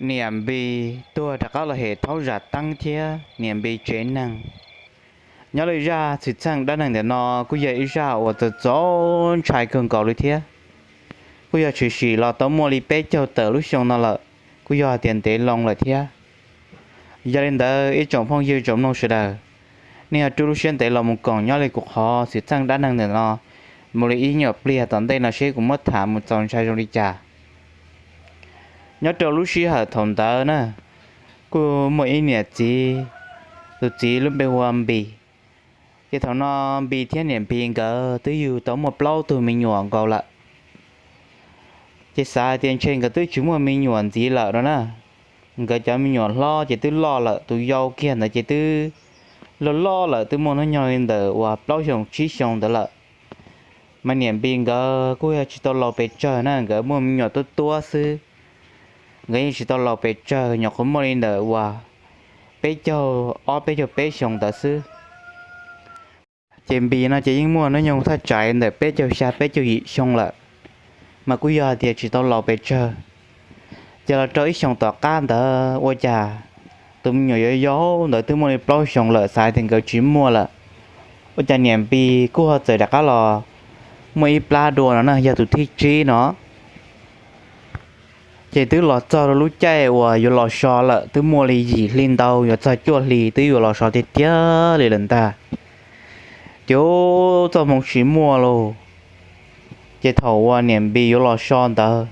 Niam Npis tuag rov qab los hem thaub zam teeb thiab niam Npis tsev neeg. Nyob li zaj txwm txheej dab neeg ntawm no kuj yog ib zaj uas txaus txaus ntshai kawg nkaus li thiab. Kuj yog tshwm sim los tau muaj li peb caug tawm lub xyoo no lawm, kuj yog hais tias ntev loo lawm thiab. Yog li ntawd ib tsoom phooj ywg tsoom mloog sawv daws, nej ho rub lub siab ntev los mus koom nyob li kuv qhov txwm txheej dab neeg ntawm no mus li ib nyuam pliag tom ntej no seb kuv muab tham mus txaus ntshai zoo li cas. Nyob rau lub sij hawm thaum ntawd na, kuj muaj ib niam txiv, tus txiv lub npe hu ua Npis. Ces thaum no Npis thiab niam Npis nkawd twb yug tau muaj plaub tug me nyuam nkaus lawm. Ces xav hais tias ntshe nkawd twb tsis muaj me nyuam ntxiv lawm no na. Nkawd cov me nyuam hlob ces twb loj lawm, tus yau kiag ntawd ces twb loj loj lawm, twb muaj hnub nyoog li ntawm uas plaub xyoos tsib xyoos ntawd lawm. Mas niam Npis nkawd kuj yog tsis tau laus pes tsawg na, nkawd muaj me nyuam tuab tuab xwb. Nkawd yeej tsis tau laus pes tsawg, nyuam qhuav muaj li ntawm uas peb caug ob peb caug peb xyoos ntawd xwb. Ces Npis no ces yeej muaj hnub nyoog thaj tsam ntawm peb caug xya peb caug yim xyoo lawm, mas kuj yog hais tias tsis tau laus pes tsawg. Ces los rau ib xyoos tom qab ntawd ua cas tus me nyuam yau yau ntawd twb muaj li plaub xyoos lawm, xav hais tias nkawd tsis muaj lawm, ua cas niam Npis kuj ho txawm rov qab los muaj ib plab dua no na, yog tus thib tsib no. Ces twb los txog rau lub caij uas yuav los so lawm, twb muaj li yim hli ntau yuav txog cuaj hli twb yuav los so tiag tiag li lawm ntag. Ces txoj hmoo tsis muaj lauj, ces thaum uas niam Npis yuav los so ntawd,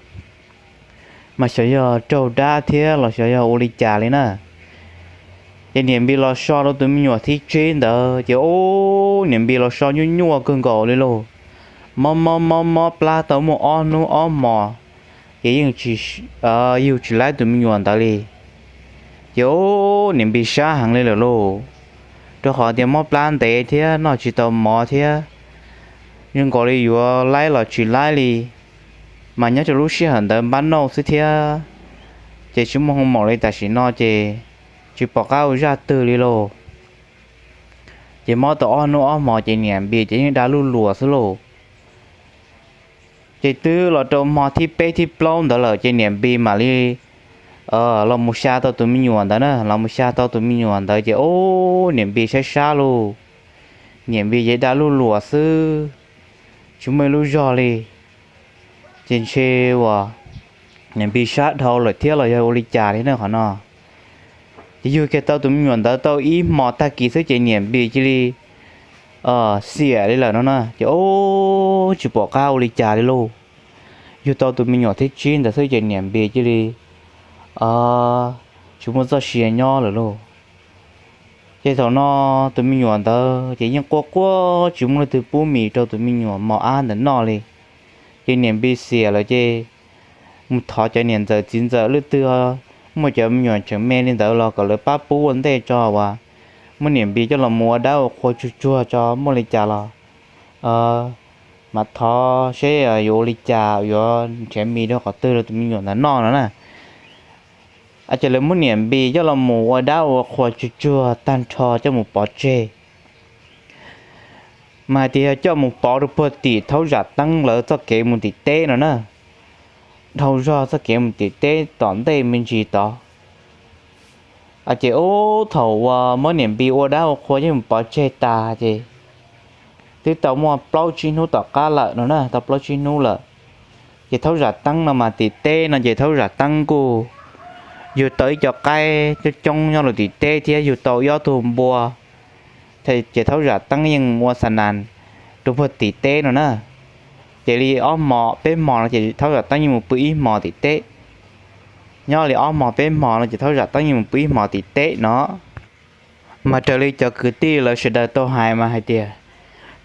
mas xyov yog raug dab thiab los xyov yog ua li cas li na. Ces niam Npis los so rau tus me nyuam thib tsib ntawd ces ub, niam Npis los so nyuaj nyuaj kawg nkaus li lauj. Mob mob mob mob plab tau muaj ob hnub ob hmos, ces yeej tsis, yug tsis laib tus me nyuam ntawd li. Ces ub, niam Npis sab heev li lawm lauj, rau qhov tias mob plab ntev thiab noj tsis tau mov thiab, zoo nkaus li yuav laib los tsis laib li. Mas nyob rau lub sij hawm ntawd npab nauj xwb thiab, ces tsis muaj hoo maum li tam sim no ces tsis pom qab ua zaj twg li lauj. Ces mob tau ob hnub ob hmos ces niam Npis ces yeej dag luj luam xwb lauj. Ces twb los rau hmo thib peb thib plaub ntawd lawm ces niam Npis mam li los mus xya tau tus me nyuam ntawd na, los mus xya tau tus me nyuam ntawd ces ub, niam Npis sab sab lauj. Niam Npis ces dag luj luam xwb, tsis muaj ib lub zog li. Ces ntshe uas niam Npis sab dhau lawm thiab los yog ua li cas li na qhov no. Ces yug kiag tau tus me nyuam ntawd tau ib hmos tag kis xwb ces niam Npis cia li xiam li lawm no na. Ces ub, tsis pom qab ua li cas li lauj. Yug tau tus me nyuam thib tsib ntawd xwb ces niam Npis cia li tsis muaj txoj sia nyob lawm lauj. Ces thaum no tus me nyuam ntawd ces yeej quaj quaj tsis muaj leej twg pub mis rau tus me nyuam mos ab ntawd noj li. Ces niam Npis xiam lawm ces mus thov cov niam ntxawm txiv ntxawm leej twg muaj cov me nyuam tseem me li ntawd los kom lawv pab pub ua ntej tso uas muab niam Npis coj los mus ua dab ua qhua tsuag tsuag tso, muaj li cas los mas thov seb yuav ua li cas yuav nrhiav mis rau qhov twg rau tus me nyuam ntawd noj no na. Ces lawv muab niam Npis coj los mus ua dab ua qhua tsuag tsuag tag nrho coj mus pov tseg. Mas hais tias yog coj mus pov rau puag tim thaub zam teeb lawv txoj kev mus tim teb no na, dhau zog txoj kev mus tim teb tom ntej me ntsis tod. Ces ub, thaum uas muab niam Npis ua dab ua qhua coj mus pov tseg tas ces twb tau muaj plaub tsib hnub tom qab lawm no na, tau plaub tsib hnub lawm. Ces thaub zam teeb no mas tim teb no ces thaub zam teeb kuj yug tau ib co qaib coob coob nyob rau tim teb thiab yug tau ib ob tug npua. Ces thaub zam teeb yeej ua xa nas rau puag tim teb no na. Ces li ob hmos peb hmos no ces thaub zam teeb yeej mus pw ib hmos tim teb. Nyob li ob hmos peb hmos no ces thaub zam teeb yeej mus pw ib hmos tim teb no. Mas raws li cov kwv tij lawv sawv daws tau hais mas hais tias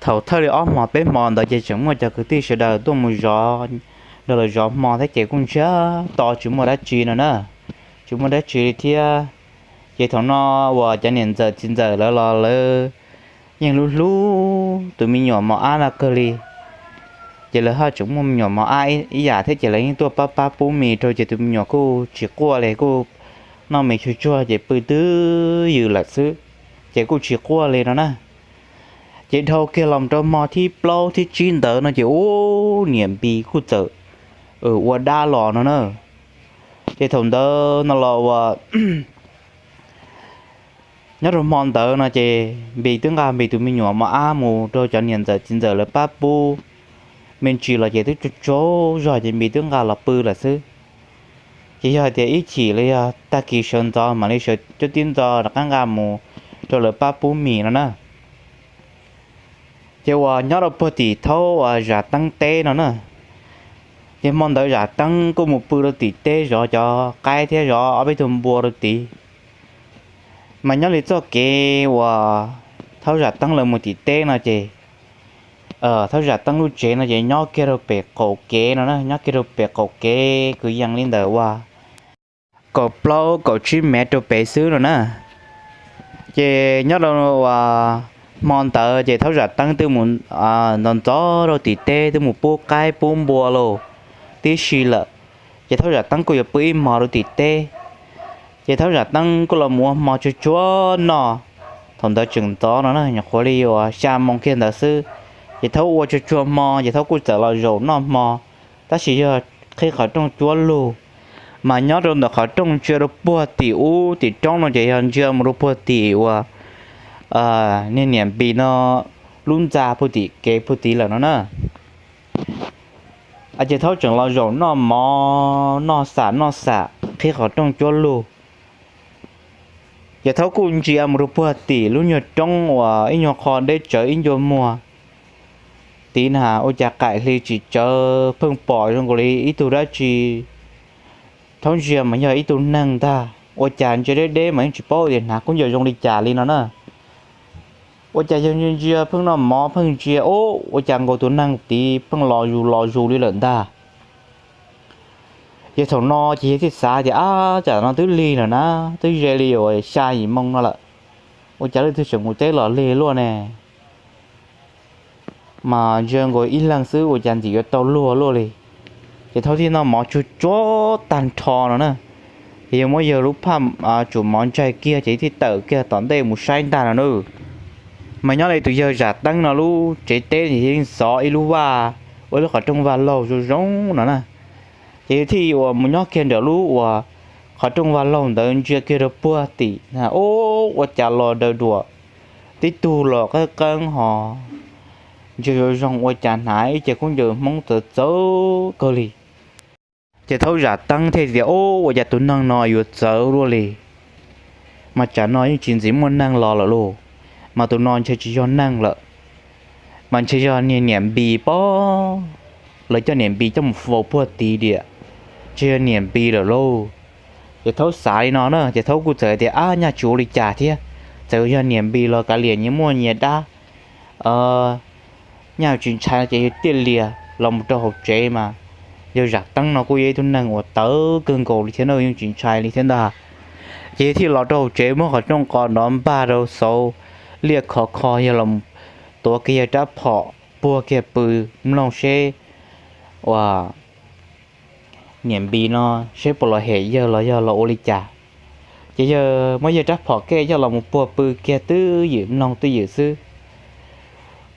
thaum thawj li ob hmos peb hmos ntawd ces tseem muaj cov kwv tij sawv daws tuaj mus zov, nrog lawv zov hmo thiab ces kuj ntsiag to tsis muaj dab tsi no na, tsis muaj dab tsi li thiab. Ces thaum no uas cov niam ntxawm txiv ntxawm lawv los lawv yeej hlub hlub tus me nyuam mos ab no kawg li. Ces lawv haj tseem muaj me nyuam mos ab ib yam thiab ces lawv yeej tuaj pab pab pub mis rau ces tus me nyuam kuj tsis quaj li, kuj noj mis tsuag tsuag ces pw twj ywm lawm xwb, ces kuj tsis quaj li no na. Ces dhau kiag los rau hmo thib plaub thib tsib ntawd no ces ub, niam Npis kuj txawm ua dab los no na. Ces thaum ntawd no los uas nyob rau hmo ntawd no ces Npis twb nqa Npis tus me nyuam mos ab mus rau cov niam ntxawm txiv ntxawm lawv pab pub me ntsis los ces twb tsaug tsaug zog ces Npis twb nqa los pw lawm xwb. Ces yog hais tias ib chim los yog tag kis sawv ntxov mam li sawv cuab tib ntxo rov qab nqa mus rau lawv pab pub mis no na. Ces uas nyob rau puag tim thaub uas Zam Teeb teb no na, ces hmo ntawd Zam Teeb kuj mus pw rau tim teb zov cov qaib thiab zov ob peb tug npua rau tid. Mas nyob li txoj kev uas thaub Zam Teeb lawv mus tim teb no ces thaub Zam Teeb lub tsev no ces nyob kiag rau pem qaum kev no na, nyob kiag rau pem qaum kev kwv yees li ntawm uas kaum plaub kaum tsib mev rau pem xwb no na. Ces nyob rau uas hmo ntawd ces thaub Zam Teeb twb mus ntxov ntxov rau tim teb twb mus pub qaib pub npua los tib si lawm. Ces thaub Zam Teeb kuj yuav pw ib hmos rau tim teb. Ces thaub Zam Teeb kuj los mus ua hmo tsuag tsuag noj. Thaum ntawd tseem ntxov no na, nyuam qhuav li uas xya moo kiag ntawd xwb. Ces thaub ua tsuag tsuag hmo ces thaub kuj txawm los zaum noj hmo, tab sis yog qhib qhov rooj cuab lug. Mas nyob rau ntawm qhov rooj ntsia rau puag tim ub tim roob no ces yog ntsia mus rau puag tim uas niag niam Npis no lub ntxa puag tim kev puag tid lawm no na. Ces thaub tseem los zaum noj mov noj xam noj xam qhib qhov rooj cuab lug. Ces thaub kuj ntsia mus rau puag tim lub nyuag roob uas ib nyuag qho deb tsawv ib ncua muag tid na, ua cas qaim hli tsis tsawv pheej pom zoo nkaus li ib tug dab tsi. Thaub ntsia mas yog ib tug neeg ntag, ua cas ntsia deb deb mas yeej tsis paub tias hnav khaub ncaws zoo li cas li no na. Ua cas yog ntsia ntsia pheej noj mov pheej ntsia ub, ua cas nkaus tus neeg tid pheej los zus los zus li lawm ntag. Ces thaum no ces yog thiaj xav tias, ab, tsam no twb lig lawm na, twb ze li uas xya yim moo no lawm, ua cas leej twg tseem mus teb los lig luaj ne? Mas ntsia nkaus ib leeg xwb ua cas ntxim yuav tau luag luaj li. Ces thaub thiaj noj mov tsuag tsuag tag nrho no na, ces yog muab yawg lub phaj tsuam mov ntsaig kiag ces thiaj tawm kiag tom ntej mus saib ntag no na. Mas nyob li tus yawg Zam Teeb no lub tsev teb yeej xov ib lub vaj, ua ib lub qhov rooj vaj laug zoo zoo no na. Ces yawg thiaj uas mus nyob kiag ntawm lub uas qhov rooj vaj laug ntawd ntsia kiag rau puag tim, ub, ua cas los daws duam, tib tug los qeeb qeeb ho ntsia zoo zoo ua cas hnav ib ce khaub ncaws Hmoob txawv txawv kawg li. Ces thaub Zam Teeb thiaj tias, ub, ua cas tus neeg no yuav txawv luaj li, mas tsam no yeej tsis ntxim muaj neeg los lawm lauj, mas tus no ntshe tsis yog neeg lawm, mas ntshe yog niag niam Npis pob, lawv coj niam Npis coj mus faus puag tid tiag, ntshe yog niam Npis lawm lauj. Ces thaub xav li no na ces thaub kuj txawm tias, ab, nyaj tsis ua li cas thiab, txawm yog niam Npis los kav liam nyias muaj nyias dab, nyaj tsis ntshai ces yawg thiaj li los mus rau hauv tsev mas yawg Zam Teeb no kuj yog ib tug neeg uas tawv kawg nkaus li thiab na, yeej tsis ntshai li thiab ntag. Ces yawg thiaj los rau hauv tsev muab qhov rooj qos nrov npag rau xauv liaj khov kho, yawg los tuav kiag yawg rab phom puag kiag pw mloog seb uas niam Npis no seb puas los hem yawg los yog los ua li cas. Ces yawg muab yawg rab phom kej coj los mus puag pw kiag twj ywm mloog twj ywm xwb.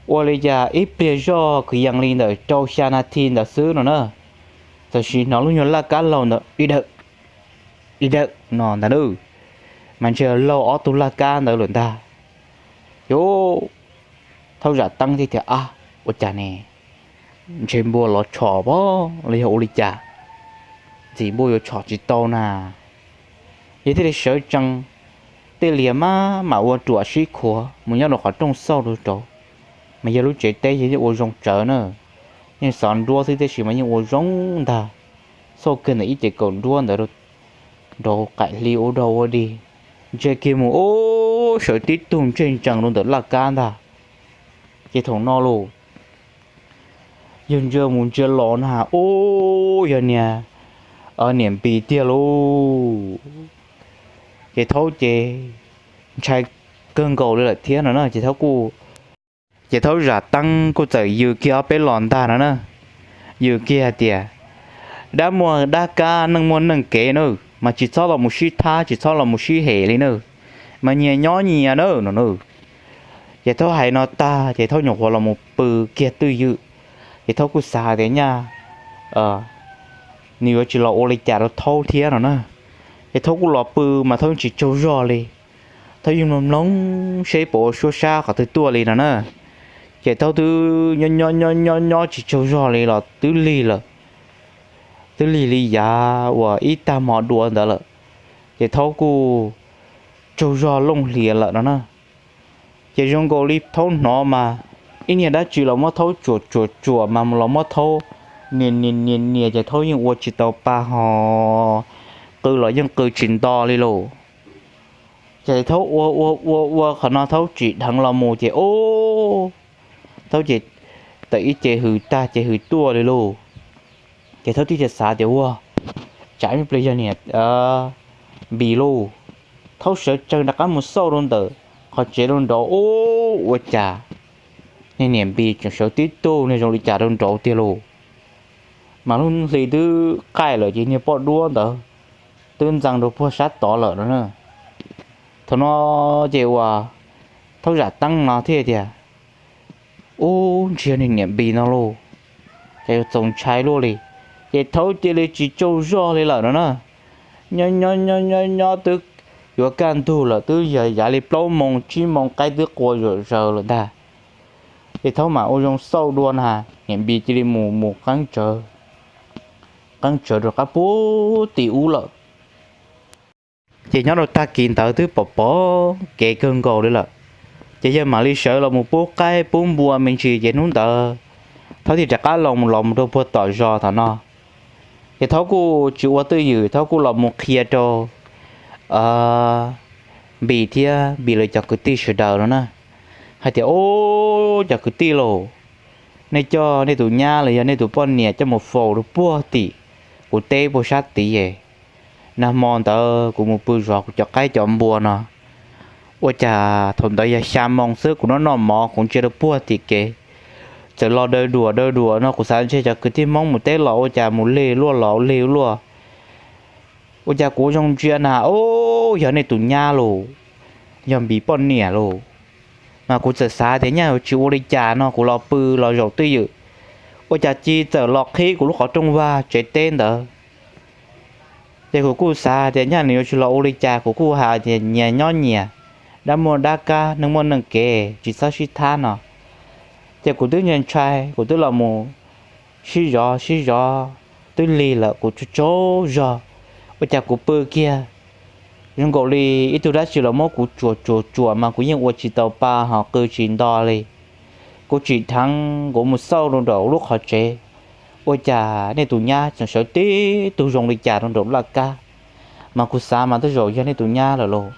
Ua li cas ib pliag zoj kwv yees li ntawm rau xya nas this ntawd xwb no na, txawm sim hnov lub nyuag laj kab laug ntawd di dawm, di dawm no ntag na, mas ntshe laug ob tug laj kab ntawd lawm ntag. Ces thaub Zam Teeb thiaj tias, ab, ua cas ne, ntshe npua los tshom pob los yog ua li cas, ntxim npua yuav tshom tsis tau na. Yawg thiaj li sawv tsees, tej lias maj mam ua ruam sib khuav mus nyob rau qhov rooj xauj rau rau, mas yawg lub tsev teb yawg yeej ua zoo tsawv na, yeej xov nruab xwb tiam sis mas yeej ua zoo ntag. Xauj kiag ntawm ib ce kaum nruab ntawd rau qaim hli ua dog ua dig, ntsia kiag mus ub, sawv tib tug ntseg ntsees rau ntawm laj kab ntag. Ces thaum no los yawg ntsia mus ntsia los na, ub, yog niag niam Npis tiag lauj. Ces thaub ces ntshai kawg nkaus li lawm thiab no na, ces thaub kuj, ces thaub Zam Teeb kuj txawm yws kiag ob peb los ntag no na, yws kiag hais tias, dab muaj dab kab neej muaj neej kev na, mas tsis txhob los mus sib thab tsis txhob los mus sib hem li na, mas nyias nyob nyias na no na. Ces thaub hais no tag ces thaub nyuam qhuav los mus pw kiag twj ywm. Ces thaub kuj xav hais tias nyaj nws yuav tsis los ua li cas rau Thaub thiab no na. Ces Thaub kuj los pw mas Thaub yeej tsis tsaug zog li. Thaub yeej mloog mloog seb puas ua suab sab qhov twg tuaj li no na. Ces Thaub twb nyob nyob nyob nyob nyob tsis tsaug zog li los twb lig lawm, twb lig li yav uas ib tag hmo dua ntawd lawm. Ces Thaub kuj tsaug zog looj hlias lawm no na. Ces zoo nkaus li Thaub hnov mas ib niag dab tsi los muab Thaub tsuam tsuam tsuam mas los muab Thaub nias nias nias nias ces Thaub yeej ua tsis tau pa hos, qw los yeej qw tsis nto li lauj. Ces Thaub ua ua ua ua qhov no Thaub tsim dheev los mus ces ub, Thaub ces tawm ib ce hws tag ces hws tuaj li lauj. Ces Thaub tib ca xav tias ua, tsam ib pliag yog niam Npis lauj. Thaub sawv tsees rov qab mus xauj rau ntawm qhov tsev rau nraud ub, ua cas niag niam Npis tseem sawv tib tug niag zoo li cas rau nraud tiag lauj. Mas lub hli twb qaij lawm ces niag poj duab ntawd twb ntxeev rau puag sab tod lawm no na. Thaum no ces uas Thaub zam teeb no thiaj tias, ub, ntshe niag niam Npis no lauj, ces yuav txaus ntshai luaj li. Ces Thaub cia li tsis tsaug zog li lawm no na. Nyob nyob nyob nyob nyob twb yuav kaj ntug lawm, twb yog yav li plaub moo tsib moo qaib twb qua zom zaws lawm ntag. Ces Thaub mam ua zoo xauj dua na, niam Npis cia li mus mus qeeb tsawv, qeeb tsawv rau qab puag tim ub lawm. Ces nyob rau tag kis ntawd twb pom pom kev kawg nkaus li lawm. Ces yawg mam li sawv los mus pub qaib pub npua me ntsis ces hnub ntawd Thaub thiaj rov qab los los mus rau puag tom zos tom no. Ces Thaub kuj tsis ua twj ywm, Thaub kuj los mus qhia rau Npis thiab Npis lawv cov kwv tij sawv daws no na, hais tias, ub, cov kwv tij lauj, nej coj nej tus nyab los yog nej tus poj niam coj mus faus rau puag tim kuv teb puag sab tid es. Nag hmo ntawd kuv mus pw zov kuv cov qaib cov npua no, ua cas thaum ntawd yog xya moo xwb kuv noj noj mov kuv ntsia rau puag tim kev, txawm los daws duam daws duam no kuv xav ntshe cov kwv tij Hmoob mus teb los ua cas mus lig luaj los lig luaj. Ua cas kuv zoo ntsia na, ub, yog nej tus nyab lauj, yog Npis poj niam lauj. Mas kuv txawm xav tias nyaj tsis ua li cas no kuv los pw los zaum twj ywm, ua cas ci txawm los qhib kuv lub qhov rooj vag tsev teb ntawd. Ces kuv kuj xav tias nyaj nws yuav tsis los ua li cas, kuv kuj hais tias nyias nyob nyias, dab muaj dab kab, neeg muaj neeg kev, tsis txhob sib thab no. Ces kuv twb ntshai ntshai, kuv twb los mus sib zov sib zov, twb lig lawm kuv tsaug tsaug zog, ua cas kuv pw kiag zoo nkaus li ib tug dab tsi los muab kuv tsuam tsuam tsuam mas kuv yeej ua tsis tau pa hos qw tsis nto li. Kuv tsim dheev kuv mus xauj rau nraum lub qhov tsev, ua cas nej tus nyab tseem sawv tib tug zoo li cas rau nraum laj kab, mas kuv xav mas tej zaum yog nej tus nyab lawm lauj.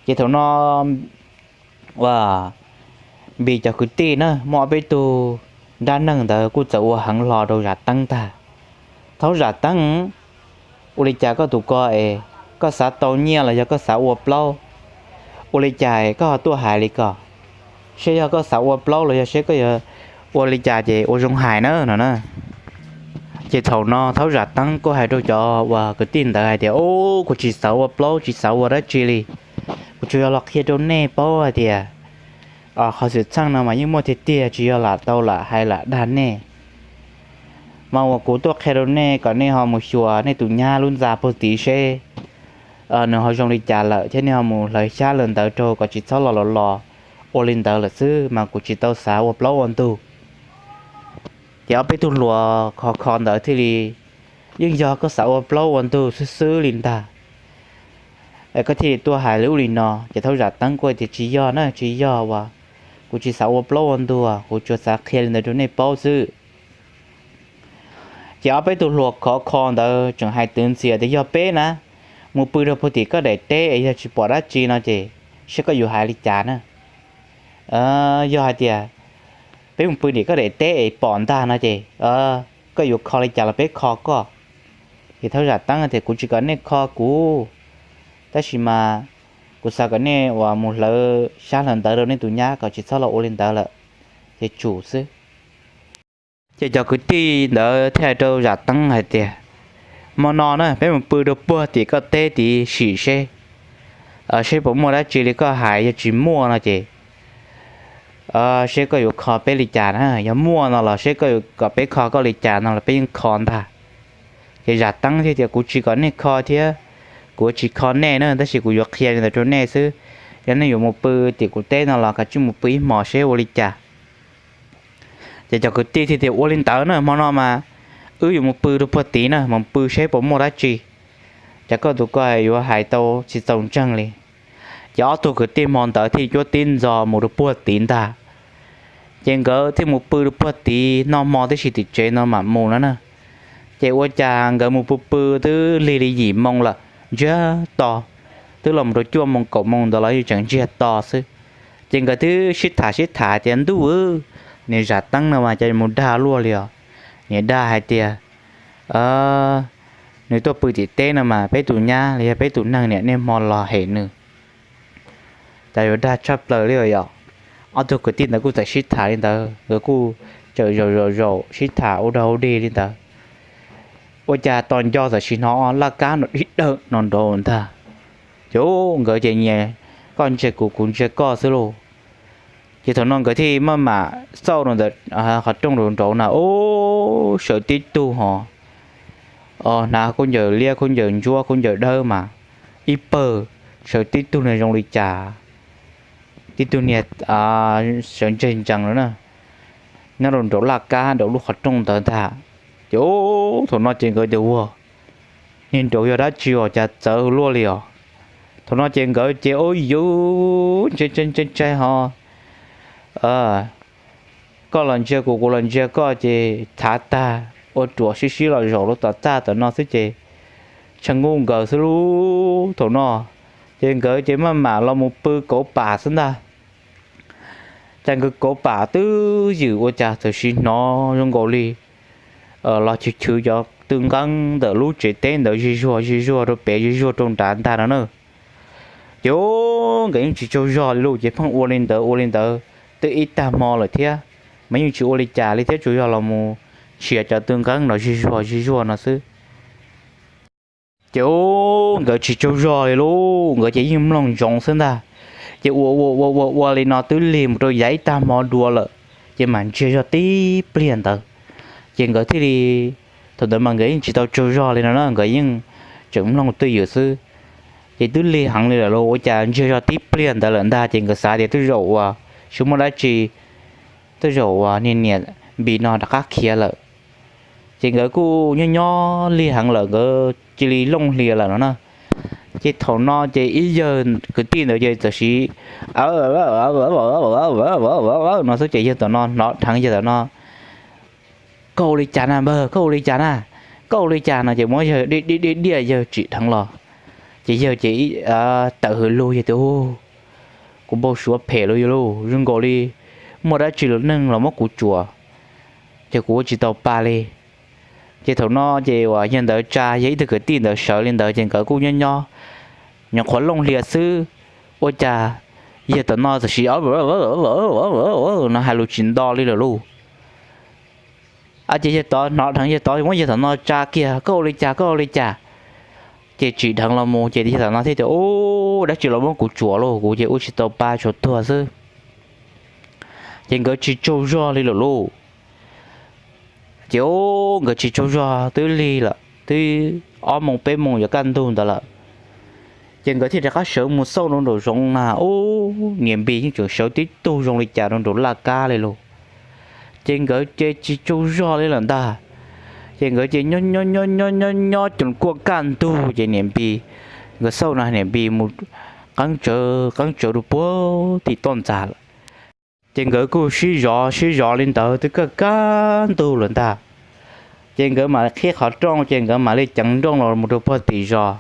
Ces thaum no ua Npis cov kwv tij na muaj ob peb tug nrab neeg ntawd kuj txawm ua heev hlo rau Zam Teeb tag. Thaub Zam Teeb, ua li cas koj tus ko es koj xav tau nyiaj los yog koj xav ua plaub? Ua li cas koj ho tuaj hais li ko? Seb yog koj xav ua plaub los yog seb koj yuav ua li cas ces ua zoo hais na no na. Ces thaum no Thaub Zam Teeb kuj hais rau cov uas kwv tij ntawd hais tias, ub, kuv tsis xav ua plaub tsis xav ua dab tsi li, kuv tsuas yog los qhia rau nej paub hais tias qhov xwm txheej no mas yeej muaj tiag tiag, tsis yog lam tau lam hais lam dag nej. Mas uas kuv tuaj qhia rau nej kom nej ho mus xyuas nej tus nyab lub ntxa puag tid seb nws ho zoo li cas lawm thiab nej ho mus hlawv xyab hlawv ntawv rau kom tsis txhob los los los ua li ntawd lawm xwb, mas kuv tsis tau xav ua plaub ua ntug. Ces ob peb tug hluas khov kho ntawd thiaj li yeej yog koj xav ua plaub ua ntug xwb xwb li ntag, koj thiaj li tuaj hais li ub li no. Ces Thaub Zam Teeb kuj tias, tsis yog na, tsis yog, uas kuv tsis xav ua plaub ua ntug, kuv tsuas xav qhia li ntawd rau nej paub xwb. Ces ob peb tug hluas khov kho ntawd tseem hais twv ntxias tias, yog peb na mus pw rau puag tim koj daim teb es yog tsis pom dab tsi no ces seb koj yuav hais li cas na. Yog hais tias peb mus pw tim koj daim teb es pom ntag no ces koj yuav kho li cas los peb kho koj. Ces Thaub Zam Teeb tias, kuv tsis kom nej kho kuv, tab sis mas kuv xav kom nej uas mus hlawv xyab hlawv ntawv rau nej tus nyab kom tsis txhob los ua li ntawd lawm, ces tsum xwb. Ces cov kwv tij ntawd thiaj hais rau Zam Teeb hais tias, hmo no na peb mus pw rau puag tim koj teb tid sim seb, seb puas muaj dab tsi li koj hais, yog tsis muaj no ces seb koj yuav kho peb li cas na, yog muaj no los seb koj yuav kom peb kho koj li cas no los peb yeej kho ntag. Ces Zam Teeb thiaj tias, Kuv tsis kom nej kho thiab, kuv tsis kho nej na, tab sis kuv yuav qhia li ntawd rau nej xwb. Yog nej yuav mus pw tim kuv teb no los kav tsij mus pw ib hmos seb ua li cas. Ces cov kwv tij thiaj tias, Ua li ntawd na, hmo no mas wb yuav mus pw rau puag tid na, mus pw seb puas muaj dab tsi. Ces koj tus ko yuav hais tau tsis txaus ntseeg li. Ces ob tug kwv tij hmo ntawd thiaj cuab tib ntxov mus rau puag tid ntag. Ces nkawd thiaj mus pw rau puag tid noj hmo tib si tim tsev no mam mus no na. Ces ua cas nkawd mus pw pw twb lig li yim moo lawm, ntsiag to, twb los mus rau cuaj moo kaum moo ntawd los yeej tseem ntsiag to xwb. Ces nkawd twb sib tham sib tham tias, Ntuj, niag Zam Teeb no mas cas mus dag luaj li os. Niag dag hais tias nws tuaj pw tim teb no mas peb tus nyab los yog peb tus neeg niam niaj hmo los hem nws. Cas yuav dag tshaj plaws li yom. Ob tug kwv tij ntawd kuj txawm sib tham li ntawd, nkawd kuj txawm zaum zaum zaum sib tham ua dog ua dig li ntawd. Ua cas tos nco tam sim hnov laj kab nrov dib dawm no nraud ntag. Ces nkawd ces nyias koj ntsia kuv, kuv ntsia koj xwb lauj. Ces thaum no nkawd thiaj maj mam xauj rau ntawm qhov rooj nraud nraud na, ub, sawv tib tug hos, hnav khaub ncaws liab, khaub ncaws ntsuab, khaub ncaws dawb mas ib pawg, sawv tib tug niag zoo li cas, tib tug niag sawv ntseg ntsees no na, nyob rau nraum laj kab nraum lub qhov rooj ntawd ntag. Ces thaum no ces nkawd tias, Ua, niag nraud yog dab tsi os, cas txawv luaj li os? Thaum no ces nkawd ces ub yuv ntshai ntshai ntshai ho koj los ntsia kuv, kuv los ntsia koj ces thav tag ua ruam sib sib los zaum rau tom txaj tom no xwb ces tshav nkuj nkaws xwb lub thaum no. Ces nkawd ces maj mam los mus pw kauv pam xwb ntag. Cas nkawd kauv pam twb ywm ua cas txawm sim hnov zoo nkaus li los chwv chwv cov tw nqeeb ntawm lub tsev teb ntawd zig zuag zig zuag rau pem zig zuag rau nrad ntag no na. Ces nkawd yeej tsis tsaug zog li lauj, ces pheej ua li ntawd ua li ntawd twb ib tag hmo lawm thiab, mas yeej tsis ua li cas li thiab, tsuas yog los mus nrhiav cov tw nqeeb no zig zuag zig zuag no xwb. Ces nkawd tsis tsaug zog li lauj, nkawd ces yeej mloog ntsoov xwb ntag. Ces ua ua ua ua ua li no twb lig mus rau yav ib tag hmo dua lawm, ces mam ntsiag zog tib pliag ntawd. Ces nkawd thiaj li, thaum ntawd mas nkawd yeej tsis tau tsaug zog li no na, nkawd yeej tseem mloog twj ywm xwb. Ces twb lig heev li lawm lauj, ua cas ntsiag zog tib pliag ntawd lawm ntag, ces nkawd xav tias tej zaum uas tsis muaj dab tsi, tej zaum uas niag niam npis no rov qab khiav lawm. Ces nkawd kuj nyob nyob lig heev lawm, nkawd cia li looj hlias lawm no na. Ces thaum no ces ib yawg kwv tij ntawd ces txawm siv no xwb, ces yawg tom no hnov dheev yawg tom no, Koj ua li cas na npawg, koj ua li cas na? Koj ua li cas no? Ces muab yawg diaj diaj diaj yawg tsim dheev los. Ces yawg ces tawm hws lug yawg tias, Kuv npau suav phem lauj, yawg lauj, zoo nkaus li muaj dab tsi los neeg los muab kuv tsuam, ces kuv ua tsis tau pa li. Ces thaum no ces uas yawg ntawd tsa yawg ib tug kwv tij ntawd sawv li ntawd ces nkawd kuj nyob nyob nyuam qhuav looj hlias xwb, ua cas yawg tom no tam sim no hais lus tsis nto li lawm lauj. Ces yawg tod hnov dheev yawg tod muab yawg tom no tsa kiag, Koj ua li cas, koj ua li cas? Ces tsim dheev los mus ces yawg tom no thiaj tias, Ub, dab tsi los muab kuv tsuam lauj, kuv ces ua tsis tau pa, tsuas tuag xwb. Ces nkawd tsis tsaug zog li lawm lauj. Ces nkawd tsis tsaug zog twb lig lawm, twb ob moos peb moos yuav kaj ntug ntawd lawm. Ces nkawd thiaj rov qab sawv mus xauj rau nraum zoov na, ub, niam npis yeej tseem sawv tib tug zoo li cas rau nraum laj kab li lauj. Ces nkawd ces tsis tsaug zog li lawm ntag. Ces nkawd ces nyob nyob nyob nyob nyob nyob cov kuaj kaj ntug ces niam npis, nkawd xauj no niam npis mus qeeb tsawv qeeb tsawv rau puag tim toj ntxas lawm. Ces nkawd kuj sib zov sib zov li ntawd twb kaj kaj ntug lawm ntag. Ces nkawd mam li qhib qhov rooj ces nkawd mam li ceev nrooj los mus rau puag tim zos.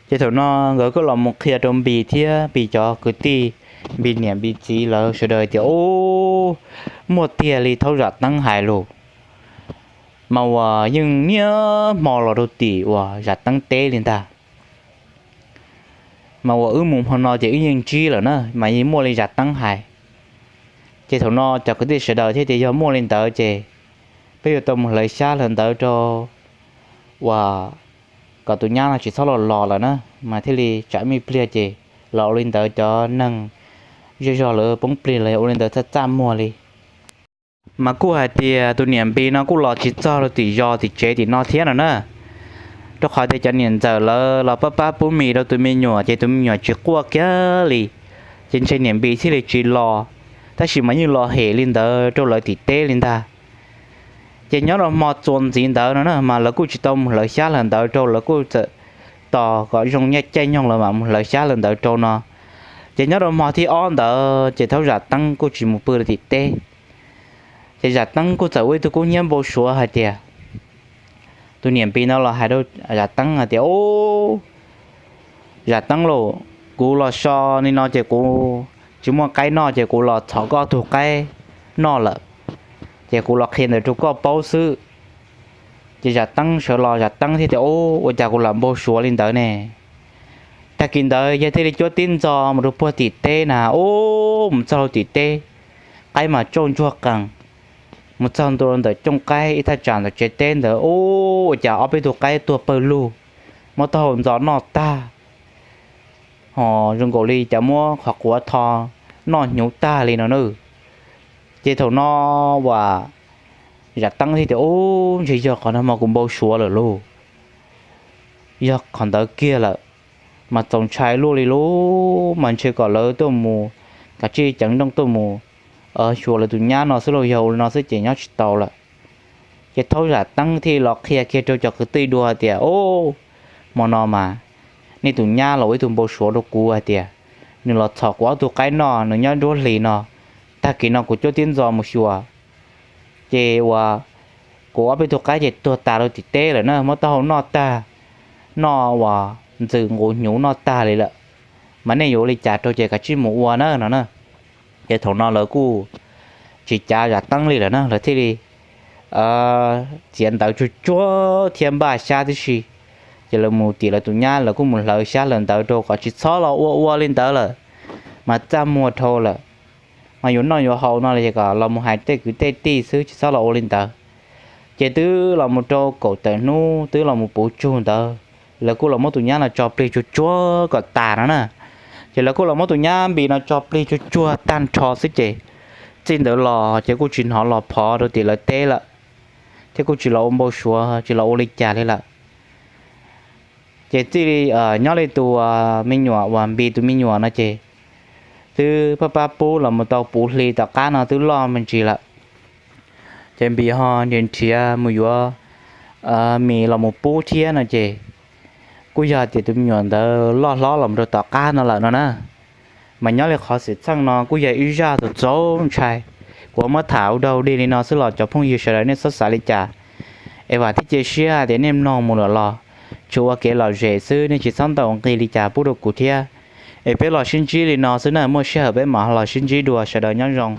Ces thaum no nkawd kuj los mus qhia rau npis thiab npis cov kwv tij, npis niam npis txiv lawv sawv daws tias, Ub, muaj tiag li thaub zam teeb hais lus, mas uas yeej niaj hmo los rau tim uas zam teeb teb li ntag. Mas uas wb mus hmo no ces wb yeej ntsib lawm na, mas yeej muaj li zam teeb hais. Ces thaum no cov kwv tij sawv daws thiaj tias yog muaj li ntawd ces peb yuav tau mus hlawv xyab hlawv ntawv rau uas kom tus nyab no tsis txhob los los lawm na, mas thiaj li tsam me pliag ces los ua li ntawd cov neeg zej zog lawv poob plig los yog ua li ntawd txaj txaj muag li. Mas kuj hais tias tus niam npis no kuj los tsis txog rau tim zos tim tsev tim no thiab no na. rau qhov tias cov niam ntxawm lawv los pab pab pub mis rau tus me nyuam ces tus me nyuam tsis quaj kiag li. Ces ntshe niam Npis thiaj li tsis los, tab sis mas yeej los hem li ntawd rau lawv tim teb li ntag. Ces nyob rau hmo txuas ntxiv ntawd no na mas lawv kuj tsis tau mus hlawv xyab hlawv ntawv rau, lawv kuj txawm tos kom zoo nyiaj caij nyoog lawv mam mus hlawv xyab hlawv ntawv rau no. Ces nyob rau hmo thib ob ntawd ces thaub Zam Teeb kuj tsis mus pw rau tim teb. Ces Zam Teeb kuj txawm ua ib tug kub hnyiab npau suav hais tias, tus niam Npis no los hais rau Zam Teeb hais tias, Ub, Zam Teeb lauj, kuv los so li no ces kuv tsis muaj qaib noj ces kuv los txhom koj tug qaib noj lawm, ces kuv los qhia ntawd rau koj paub xwb. Ces Zam Teeb sawv los Zam Teeb thiaj tias, Ub, ua cas kuv lam npau suav li ntawd ne? Tag kis ntawd yawg thiaj li cuab tib ntxo mus rau puag tim teb na, ub, mus txog rau tim teb, qaib mas tsauj ntsuag qees. Mus txog ntua ntawm cooj qaib ib thaj tsam ntawm tsev teb ntawd, ub, ua cas ob peb tug qaib tuag pawg lug, muab taub hau ntxo noj tag, ho zoo nkaus li cas muab qhov quav tho noj hnyuv tag li no na. Ces thaum no uas Zam Teeb thiaj tias, Ub, ntshe yog qhov no mas kuv npau suav lawm lauj, yog qhov ntawd kiag lawm, mas txaus ntshai luaj li lauj, mas ntshe kom lawv tuaj mus, kav tsij ceev nrooj tuaj mus xyuas lawv tus nyab no xwb lauj, yog ua li no xwb ces nyob tsis tau lawm. Ces thaub Zam Teeb thiaj los qhia kiag rau cov kwv tij dua tias, Ub, hmo no mas nej tus nyab los ua ib tug npau suav rau kuv hais tias nws los txhom kuv ob tug qaib noj, nws nyob nruab hlis no, tag kis no kuv cuab tib ntxo mus xyuas, ces uas kuv ob peb tug qaib ces tuag tas rau tim teb lawm na, muab taub hau noj tag, noj uas ntxwm nqus hnyuv noj tag li lawm, mas nej yuav ua li cas rau ces kav tsij mus ua na no na. Ces thaum no lawv kuj tsis cav Zam Teeb li lawm na, lawv thiaj li txiav ntawv tsuag tsuag thiab npaj xyab tib si. Ces lawv mus tim lawv tus nyab, lawv kuj mus hlawv xyab hlawv ntawv rau kom tsis txhob los ua ua li ntawd lawm, mas txaj muag dhau lawm, mas yuav noj yuav haus no los ces kom los mus hais tej kwv tej tij xwb, tsis txhob los ua li ntawd. Ces twb los mus rau kaum tawm hnub twb los mus puv tsug ntawd, lawv kuj los muab tus nyab no tso plig tsuag tsuag kom tas no na. Ces lawv kuj los muab tus nyab Npis no tso plig tsuag tsuag tag nrho xwb ces txij ntawd los ces kuj tsis hnov los phov rau tim lawv teb lawm, thiab kuj tsis los ua npau suav tsis los ua li cas li lawm. Ces txij li nyob li tus me nyuam uas Npis tus me nyuam no ces twb pab pab pub los mus tau puv hli tom qab no twb loj me ntsis lawm. Ces Npis ho nrhiav nrhiav mus yuav mis los mus pub thiab no ces kuj yog tias tus me nyuam ntawd loj hlob los mus rau tom qab no lawm no na. Mas nyob li qhov xwm txheej no kuj yog ib zaj txaus txaus ntshai, kuv muab tham ua dog dig li no xwb los cov phooj ywg sawv daws nej txhob xav li cas, es vam thiab cia siab tias nej mloog mus lawm los tsuas ua kev lom zem xwb, nej tsis txhob ntaus nqi li cas pub rau kuv thiab. Es peb los sib ntsib li no xwb na, muaj sij hawm peb mam los sib ntsib dua, sawv daws nyob zoo.